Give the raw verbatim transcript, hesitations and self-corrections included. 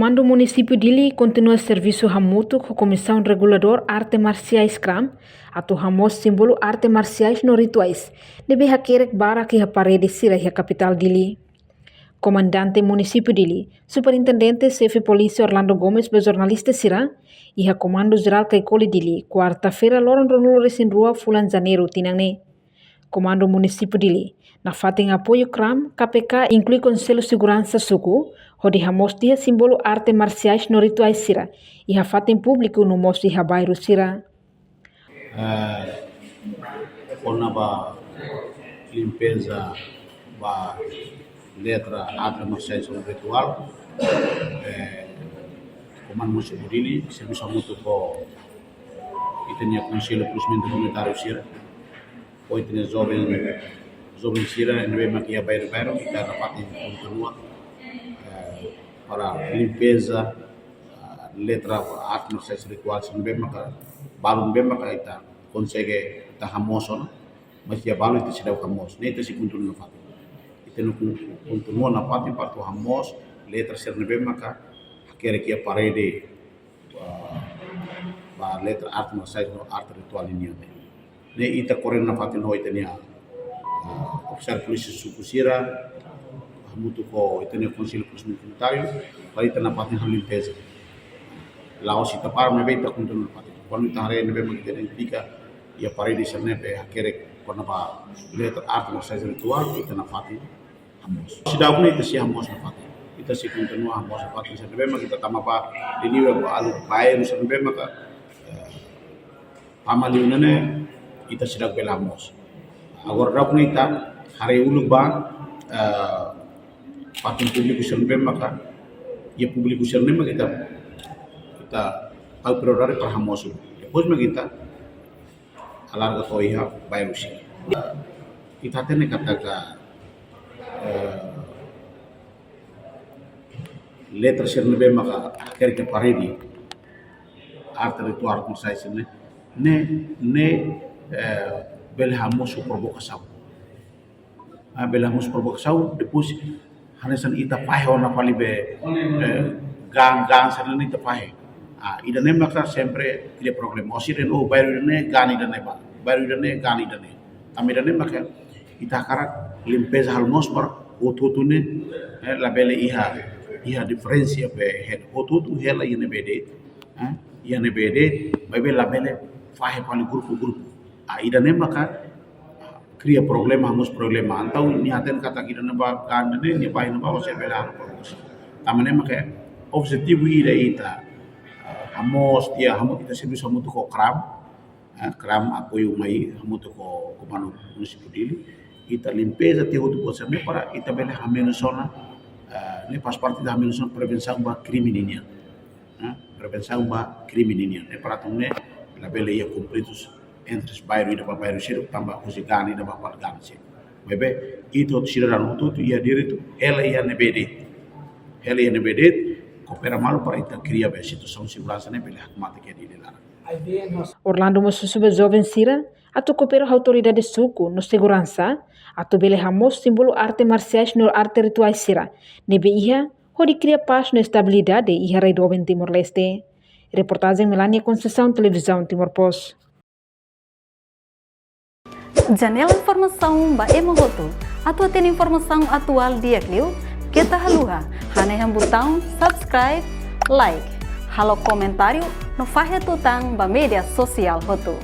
Komandu Munisípiu Dili kontinua servisu hamutuk ho Komisaun Reguladór Arte Marsiais, kram, atu hamoos símbolu arte marsiais no rituais ne'ebé hakerek barak iha parede sira iha kapitál Dili. Komandante Munisípiu Dili, Superintendente Xefe Polísia Orlando Gomes ba jornalista sira iha Komandu Jerál Caicoli Dili, kuarta-feira, loron ruanulu-resin-rua fulan Janeiru tinan ne'e. Komandu Munisípiu Dili, nafatin apoiu kram, K P K, inklui Konsellu Seguransa Suku, hodi hamoos tiha símbolu arte marsiais no rituais sira iha fatin públiku no mós iha bairru sira. Eh, kona-ba limpeza ba letra arte marsiais no rituál, eh, Komandu Munisípiu Dili servisu hamutuk ho ita-nia Konsellu Polisiamentu Komunitáriu sira, ho ita-nia joven, joven sira ne'ebé mak iha bairru-bairru, ita nafatin kontinua, eh, para limpeza, eh, letra arte marsiais rituál sira ne'ebé maka, balu ne'ebé maka ita konsege ita hamoos ona, mas iha balu ita seidauk hamoos, ne'e ita sei kontinua nafatin. Ita-nia kon-, kontinua nafatin para atu hamoos letra sira ne'ebé maka hakerek iha parede, ah, ba letra arte marsiais no arte rituál nian ne'e. Ne'e ita koordena nafatin ho ita-nia, ah, ofisiál polísia suku sira, hamutuk ho ita-nia Konsellu Polisiamentu Komunitáriu, para ita nafatin halo limpeza. La'ós ita para, maibé ita kontinua nafatin. Kuandu ita haree ne'ebé mak ita identifika iha parede sira ne'ebé hakerek kona-ba letra arte marsiais rituál, ita nafatin hamoos. Seidauk ne'e ita sei hamoos nafatin. Ita sei kontinua hamoos nafatin. Sira ne'ebé mak ita tama ba, dili ba alu bae, sira ne'ebé maka, eh, tama liu ne'e, ita seidauk bele hamoos. Agora daudaun ne'e ita haree uluk ba, eh, fatin públiku sira ne'ebé maka, iha públiku sira ne'ebé maka ita, ita tau prioridade para hamoos. Depois mak ita alarga to'o iha bairru sira. Ita hatene katak, eh, letra sira ne'ebé maka hakerek iha parede, arte rituál, arte marsiais ne'e, ne'e, ne'e, eh, bele hamoos provokasaun. Ah, bele hamoos provokasaun, depois hanesan ita fahe ona fali be, eh, gaan, gaan sira-ne'e ita fahe. Ah, ida-ne'e maka sempre kria problema. Ó sira dehan, oh, bairru ida-ne'e gaan ida-ne'e ba. Bairru ida-ne'e gaan ida-ne'e. Tanba ida-ne'e maka ita hakarak limpeza halo moos para hotu-hotu ne'e, eh, labele iha, iha diferensa be, hotu-hotu hela iha ne'ebé de'it, eh, iha ne'ebé de'it, maibé labele fahe fali grupu-grupu. Ah, ida-ne'e maka kria problema, hamoos problema. Entaun nia hatene katak ida-ne'e ba gaan ida-ne'e, nia ba iha ne'ebá, ó sei bele halo provokasaun. Tanba ne'e maka objetivu ida ita, eh, hamoos tiha, hamoos ita servisu hamutuk ho kram, eh, kram apoiu mai hamutuk ho Komandu Munisípiu Dili. Ita limpeza tiha hotu-hotu buat sira-ne'e para ita bele hamenus ona, eh, ne'e faz parte ida hamenus ona prevensaun ba krime ninian. Eh, prevensaun ba krime ninian. Ne'e para atu nune'e labele iha konflitus entre bairru ida ba bairru seluk, tanba husi gaan ida ba fali gaan seluk. Maibé ita hotu sidadaun hotu-hotu iha direitu hela iha ne'ebé de'it. Hela iha ne'ebé de'it, koopera malu para ita kria be situasaun seguransa ne'e bele hakmatek iha Dili laran. Orlando mós husu ba joven sira atu koopera ho autoridade suku no seguransa atu bele hamoos símbolu arte marsiais no arte rituais sira ne'ebé iha, hodi kria pás no estabilidade iha rai doben Timor-Leste. Reportajen Melania Conceição, Televizaun Timor Post. Janela informasaun ba ema hotu. Atu hatene informasaun atuál di'ak liu, keta haluha hanehan butaun subscribe, like, halo komentáriu no fahe tutan ba média sosiál hotu.